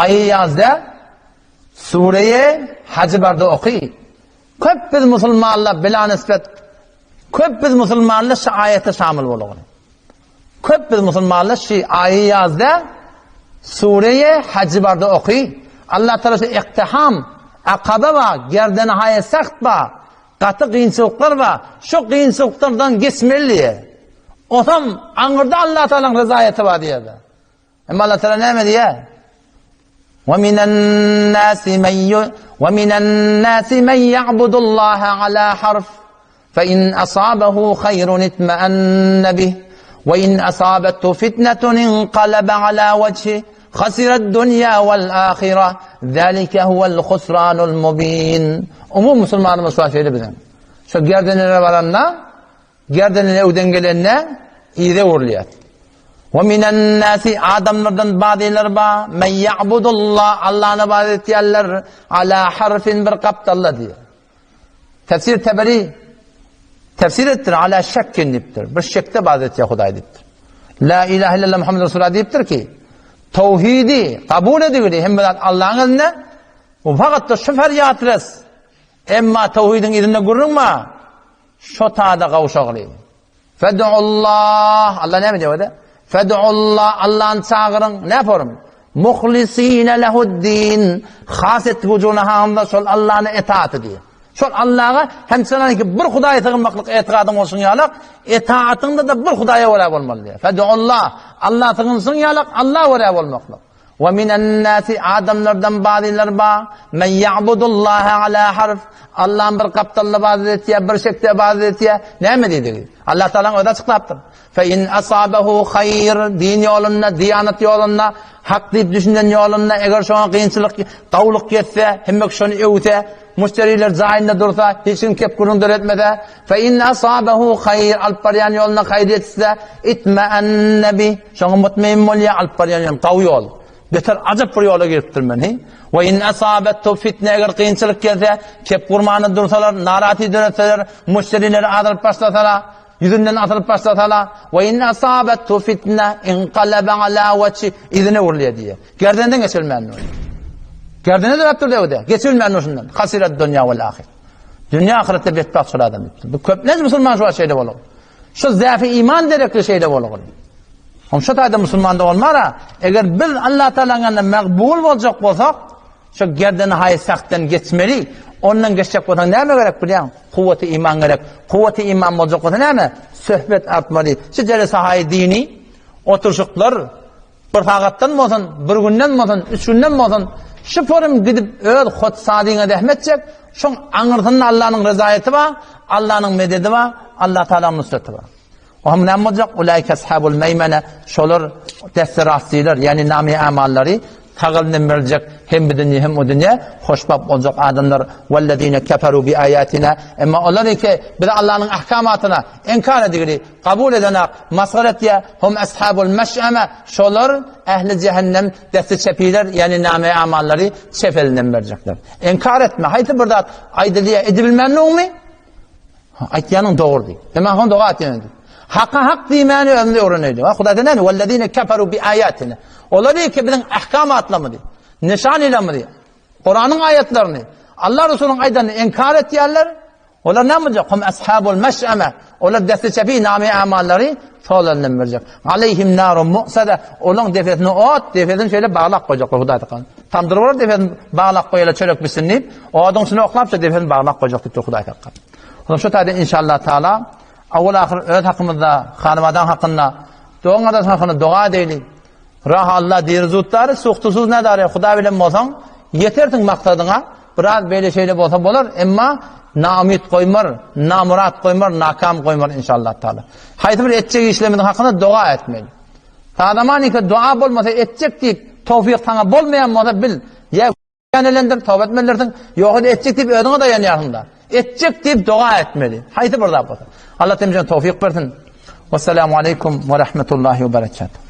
Aýy ýazda Sureýe Hajy barda oky. Köp biz musulmanlar bila nisbet köp biz musulmanlar şu aýata şamyl bolugny. Köp biz musulmanlar şu aýy ýazda Sureýe Hajy barda oky. Allah Taala şu iktiham, akaba ba, gerdeni haýa saht ba, gaty kynçylyklar ba, şu kynçylyklardan geçmeli diýe. Osam aňyrda Allah Taalanyň rezaýeti bar diýýär. Emma Allah Taala näme diýýär? Wa minan nasi men wa minan nasi men ya'budullaha ala harf fa in asabahu hayrun itma'anna bih wa in asabathu fitnatun inqalaba ala wajhi khasira ad-dunya wal akhirah zalika huwal khusranul mubin. Umum musulmanymyz şu şeýle biziň. Şu gerdenlere baranda Gerdenine öwden gelende yza öwrülýär. Wa minen nasi adamlardan bazylar ba men ya'budullah Allahny ibadet etýärler ala harfin bir gapdalda diýýär. Tefsir Teberi tefsir etdir ala şekkin diýipdir. Bir şekde ibadet etýär Hudaý diýipdir. La ilahe illallah Muhammed Resulullah diýipdir ki tauhidi kabul edildi hem zat Allah'ın elinde. Bu fakat da şu feryat res. Emma tauhidin izinde gürrüň bar. Şo tada gowşagly. Fed'ullah. Allah näme diýýär? Fed'ullah Allahny çagyryň. Näme forum? Muhlisine lehuddin. Has et wujuna handa şol Allahny etaat diýýär. Şol Allaha hem ki bir Hudaýa sygynmaklyk etigadyň bolsun ýalak, etaatyňda da bir Hudaýa görä bolmaly diýýär. Fed'ullah. Allah sygynsyn ýalak, Allah görä bolmaklyk. Wa minen nasi adamlardan bazylar ba, men ya'budullaha ala harf. Allah'ın bir gapdalynda ibadet etýär, bir şekde ibadet etýär. Näme diýdigi? Allah Taala'ň özi açyklapdyr. Fe in asabahu hayr din ýolunda, diýanat ýolunda, hak diýip düşünen ýolunda eger şoňa kynçylyk, gawlyk ýetse, hemmek şony öwse, müşderiler jaýynda dursa, hiç kim kep gürrüň döretmese, fe in asabahu hayr alyp barýan ýoluna haýyr ýetişse, itma'anna bi Şoňa mutmain bolýar, alyp barýan ýolum gawy ýol. Beter ajap bir ýola giripdir men, he. We in asabethu fitne eger kynçylyk gelse, kep gurmany dursalar, naraty döretseler, müşderileri azalyp başlasalar, ýüzünden asylyp başlasalar, we in asabethu fitne inqalaba ala wajhi yzyna öwrülýär diýýär. Gerdenden geçilmän dur. Gerdene döräp dur dewde. Geçilmän dur şundan. Hasirat dünýä we ahyret. Dünýä ahyretde betbagt şol adam diýipdir. Bu köplenç musulman şu şeýle bolar. Şu zäfi iman derekli şeýle bolgun. Hom şu taýda musulman da bolmara, eger biz Allah Taalanyň ýanynda magbul boljak bolsak, şu gerdeni haý sahtdan geçmeli. Ondan geçjek bolsaň näme gerek bilýäň? Kuwwaty iman gerek. Kuwwaty iman boljak bolsa näme? Söhbet artmaly. Şu jelese haý dini oturşyklar Bir sagatdan bolsun, bir günden bolsun, üç günden bolsun, şu forum gidip öz hotsadyňa zähmet çek, şoň aňyrsynda Allanyň rezaýeti bar, Allanyň mededi bar, Allah Taalanyň nusreti bar. O hem näme boljak? Ulaika ashabul meýmene, şolar desti rastçylar, ýagny name amallary sag elinden beriljek hem bu dünýe hem o dünýe hoşbagt boljak adamlar. Wellezine keferu bi ayatina. Emma olar ki biz Allanyň ahkamatyna inkar edigili, Kabul edenak, masgara etýär, hum ashabul meş'eme, şolar ähli jähennem desti çepiler, ýagny name amallary çep elinden berjekler. Inkar etme, haýsy bir zat aýdylýar, edibilmändigiňmi? Aýtýanyň dogry diý. Emma hon doga etýän diý. Haka hak diýmäni özümiz öwreneli. Ha Hudaý näme? Wellezine keferu bi ayatina. Olar ki biziň ahkamatlarymyzy, nyşanlarymyzy, Kuranyň aýatlaryny, Allah Resulynyň aýdanyny inkar etýärler. Olar näme boljak? Hum ashabul meş'eme. Olar desti çepi name amallary sol elinden berjek. Aleyhim narun mu'sada. Olaň defesini ot, defesini şeýle baglap goýjaklar Hudaý taala. Tamdyr bolar defesini baglap goýarlar çörek bitsin diýip, oduň içine oklap şu defesini baglap goýjak diýip Hudaý taala. Olam şu taýda inşallah taala awal ahyr öz hakymyzda, hanymadan hakynda, dogan gardaş hakynda doga edeýli. Raha Allah diri zut dary, suhtusuz ne dary, Huda bilen bolsaň, ýetersiň maksadyňa. Biraz beýle şeýle bolsa bolar, emma naumyt goýmar, namurat goýmar, nakam goýmar inşallah taala. Haýsy bir etjek işlerimiziň hakynda doga etmeli. Sadamaniki dua bolmasa etjek diýip, towfyk saňa bolmaýan bolsa bil, ýa Ýenelendir, toba etmelidirsiň. Ýok, etjek diýip özüňe daýanýarsyň-da. Etjek diýip doga etmeli. Haýsy bir zat bolsa. Allah temizden towfyk bersin. Wassalamu aleýkum we rahmetullahi we berekatuh.